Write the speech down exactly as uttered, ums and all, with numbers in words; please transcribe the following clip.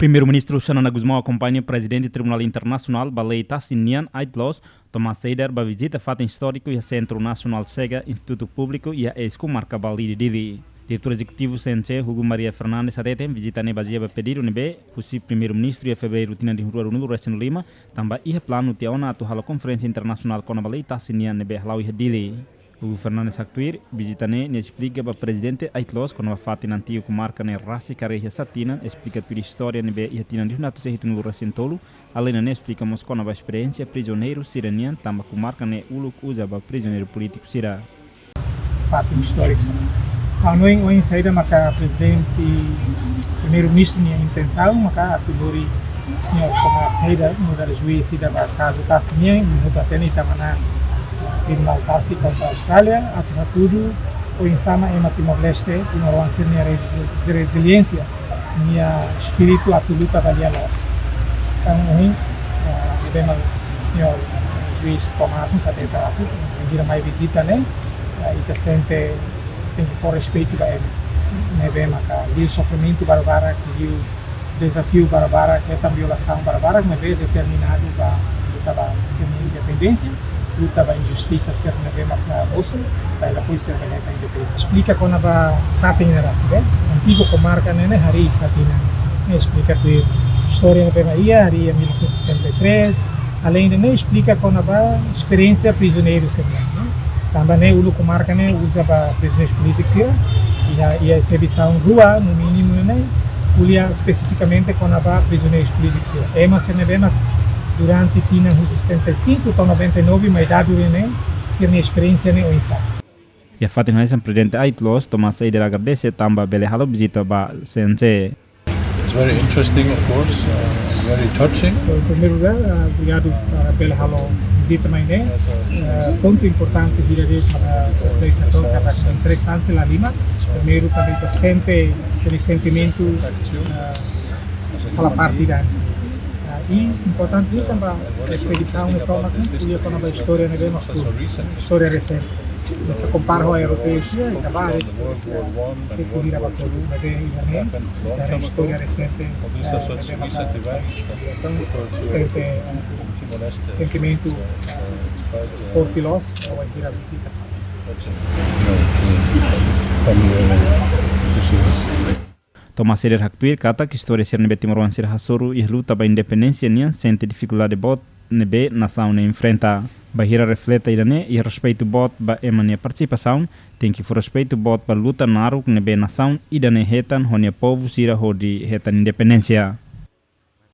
Primeiru-Ministru Xanana Gusmão akompaña Prezidente Tribunál Internasionál ba Lei Tasi nian, Aetloos, Tomás Heyder, ba vizita fatin istóriku iha Sentru Nasionál Chega, Institutu Públiku iha eis komarka Balide, Dili. Diretór Ezekutivu C N C, Hugo Maria Fernandes, hateten vizita ne'e bazeia ba pedidu ne'ebé husi Primeiru-Ministru iha Fevereiru tinan rihun rua ruanulu resin lima, tanba iha planu tiha ona atu halo konferénsia internasionál kona-ba Lei Tasi nian ne'ebé hala'o iha Dili. Hugo Fernandes haktuir, vizita ne'e nia esplika ba Prezidente Aetloos kona-ba fatin antigu komarka ne'e rasik haree iha sá tinan, esplika tuir istória ne'ebé iha tinan rihun atus sia hitunulu resin tolu, alende ne'e esplika mós kona-ba esperiénsia prizioneiru sira-nian, tanba komarka ne'e uluk uza ba prizioneiru polítiku sira. Fatin istóriku sira. Ha'u hanoin ohin saida maka Prezidente, Primeiru-Ministru nia intensaun maka atu lori Señór Tomás Heyder, nu'udar juís ida ba kazu tasi nian, no ita hatene ita manán Tribunál Tasi kontra Austrália, atu hatudu oinsá mak ema Timor-Leste, timoroan sira-nia rezi-, reziliénsia, nia espíritu atu luta ba lia-loos. Entaun, ohin, ah, ne'ebé mak Señór Juís Tomás mós hatete rasik, bainhira mai vizita ne'e, ah, ita sente tenke fó respeitu ba ema. Ne'ebé maka liu sofrimentu barak-barak, liu dezafiu barak-barak, hetan violasaun barak-barak, maibé determinadu ba luta ba sira-nia independénsia, luta ba injustisa sira ne'ebé maka mosu, ba ita-boot sira bele hetan independénsia. Esplika kona-ba fatin ne'e rasik, eh? Antigu komarka ne'e, ne'e harii sá tinan. Ne'e esplika tuir istória ne'ebé mak iha, harii iha mil novecentos e sessenta e três, alende ne'e esplika kona-ba esperiénsia prizioneiru sira-nian, ne'e? Tanba ne'e uluk komarka ne'e uza ba prizioneiru polítiku sira, iha, iha ezibisaun rua, no mínimu ne'e, ko'alia espesifikamente kona-ba prizioneiru polítiku sira. Ema sira ne'ebé mak durante tinan husi setenta e cinco to'o noventa e nove mai dadu ne'e, sira-nia esperiénsia ne'e oinsá. Iha fatin hanesan Prezidente Aetloos, Tomás Heyder agradese tanba bele halo vizita ba C N C. It's very interesting, of course, uh, very touching. Entaun, em primeiro lugar, ah, obrigadu, ah, bele halo vizita mai ne'e. Ah, pontu importante ida de'it para sosiedade sira tomak, katak interesante la lima. Primeiru, tanba ita sente, aquele sentimentu, ah, fala parte da, ah, i importante tanba ezibisaun ne'e tomak, ko'alia kona-ba istória ne'ebé mak fó, istória resente. Hanesan kompara ho europeu sira, ita bá haree istória sira, sei ko'alia ba kotuk, maibé iha ne'e, ita haree istória resente, eh, ne'ebé maka, entaun, sente, eh, sentimentu, eh, forte loos, bainhira vizita. Tomás Heyder haktuir katak istória sira ne'ebé timoroan sira hasoru iha luta ba independénsia nian sente difikuldade boot ne'ebé nasaun ne'e enfrenta. Bainhira refleta ida-ne'e, iha respeitu boot ba ema nia partisipasaun, tenke fó respeitu boot ba luta naruk ne'ebé nasaun ida-ne'e hetan ho nia povu sira hodi hetan independénsia.